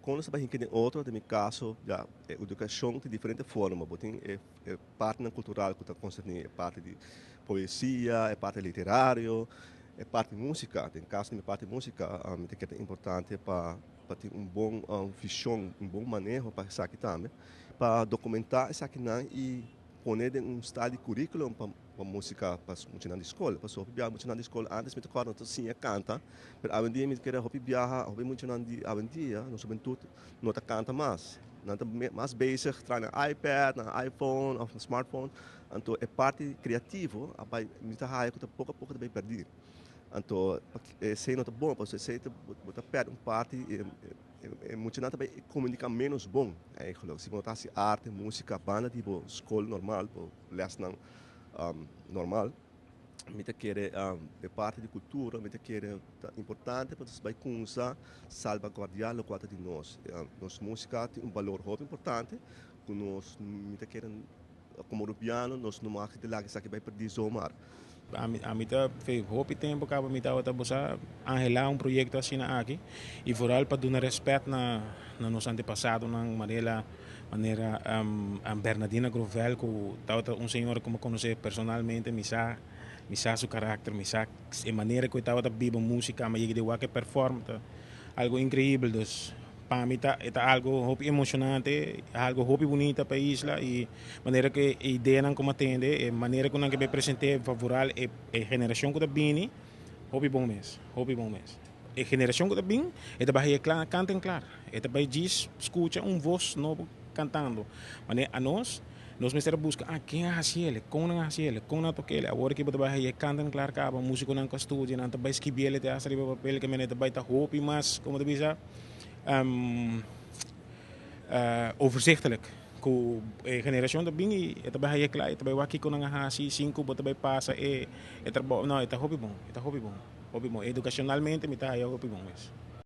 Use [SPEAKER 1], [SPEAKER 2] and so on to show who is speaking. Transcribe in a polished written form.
[SPEAKER 1] Kon nos ta bai hinka den otro? Den mi kaso, ya, e edukashon tin diferente forma. Bo tin e e partinan kultural ku ta konserní e parti di poesia, e parti literario, e parti músika. Den kaso di mi parti músika, mi ta kere ta importante pa pa tin un bon vishon, un bon maneho pa esaki tambe, pa dokumentá esakinan i pone den un style di curriculum pa pa músika pa muchanan di skol. Pasobra hopi biaha muchanan di skol antes mi ta kòrda nan ta siña kanta, pero awendia mi ta kere hopi biaha hopi muchanan di awendia, nos hubentut, no ta kanta mas. Nan ta mas bezig traha nan iPad, nan iPhone òf nan smartphone. Anto e parti kreativo a bai, mi ta haya ku ta poko a poko ta bai pèrdí. Anto esei no ta bon pasobra esei ta bo ta pèrdè un parti e muchanan ta bai komuniká ménos bon eigenlijk. Si bo no ta hasi arte, músika banda di bo skol normal, bo lèsnan normal, mi ta kere e parti di kultura mi ta kere ta importante pa nos bai kumsa salbaguardiá lokual ta di nos. Nos músika tin un balor hopi importante ku nos mi ta kere Komo rubiano nos no mag di laga esaki bai perdí zomaar.
[SPEAKER 2] Ami ta fe hopi tempo kaba mi tabata bo sa anhelá un proyekto asina aki i vooral pa duna rèspèt na na nos antepasadonan manera manera Bernadina Grovel ku tabata un señora ku mi a konosé personalmente mi sa mi sa su karakter mi sa e manera ku e tabata biba músika mi a yega di wak e pèrfòrm ta algu inkreibel dus Pa mi ta e ta algo hopi emocionante, algo hopi bunita pa e isla y manera cu e ideanan cu mi a tende, e manera cu nan ke bay presente pa vooral e e generacion cu ta bini, hopi bon mes, hopi bon mes. E generacion cu ta bin e ta bay haya cla canta en clar, e ta bay djis scucha un voz nobo cantando. Manera anos, nos mester a busca, ah ken a haci el, con nan a haci el, con nan a toca el, awor aki bo ta bay haya canta en clar caba, musiconan cu a studia nan ta bay scribi el te hasta riba papel, ke manera ta bay ta hopi mas, como ta bisa, overzichtelijk ku e generashon ta bin i e ta bai haya kla e ta bai wak kiko nan a hasi sin ku bo ta bai pasa e trabou no e ta hopi bon e ta hopi bon hopi bon edukashonalmente mi ta haya hopi bon mes.